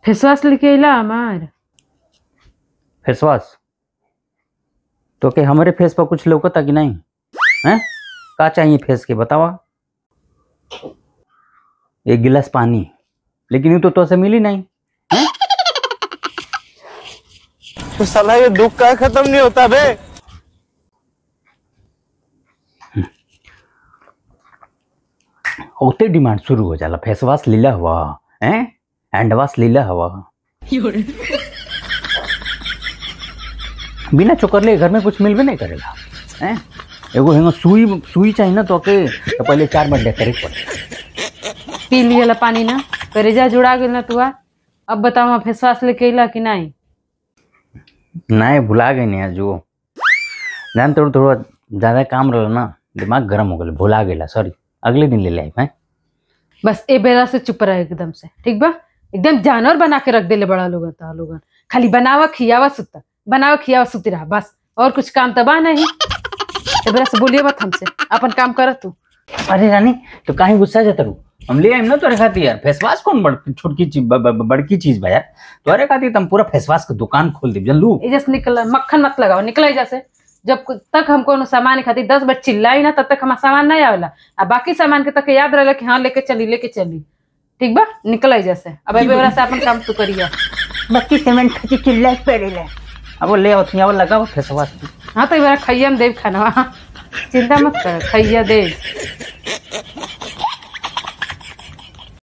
Face wash लेके अइला हमार? फेसवाश तो के हमारे फेस पर कुछ लौकता कि नहीं हैं? का चाहिए फेस के बतावा? एक गिलास पानी, लेकिन यूं तो तो से मिली नहीं है? तो साला ये दुख का खत्म नहीं होता बे। ओते डिमांड शुरू हो जाला, फेसवाश लीला हुआ हैं, हैंड वाश लीला हुआ। बिना चोकर ले घर में कुछ मिलबे नहीं करेला हैं। एगो हेंगो सुई सुई चाहिए ना तो के तो पहले 4 बंडे करे पड़े। पी लिया पानी ना करेजा जुड़ा गेल ना तुआ। अब बताओ फेसवाश लेके अइला कि नहीं? नहीं भुला गई नहीं जो जान, थोड़ा थोड़ा ज्यादा काम रहा ना, दिमाग गर्म हो गया, भुला गया, सॉरी। अगले दिन ले ले हैं। बस ए बेरा से चुप रहा एकदम से, ठीक बा? एकदम जानवर बना के रख देले बड़ा लोगन, ता लोगन खाली बनावा खियावा सुता, बनावा खियावा सुती रहा बस, और कुछ काम तबा नहीं। ए बेरा से बोलिए मत हमसे, अपन काम कर तू। अरे रानी तो काहे गुस्सा जाता रू? हम ले आइम ना तोरे खातिर यार, फेसवाश कौन छोटकी चीज बड़की चीज बा यार, तोरे खातिर तुम पूरा फेसवाश के दुकान खोल दे जानलू। एजा से निकल, मक्खन मत लगाओ, निकल एजा से। जब तक हम कोनो सामान खातिर 10 बार चिल्लाई ना तब तक हमारा सामान नहीं आवेला, आ बाकी सामान के तक याद रहला कि हाँ लेके चली लेके चली, ठीक बा? निकल एजा से। अब ए बेरा से अपन काम तू करिया। बाकी सामान खातिर चिल्लाई पड़ेला। अब ले आवत अब लगाओ फेसवाश। हां तो ए बेरा खइया में देव खाना, चिंता मत कर, खइया दे।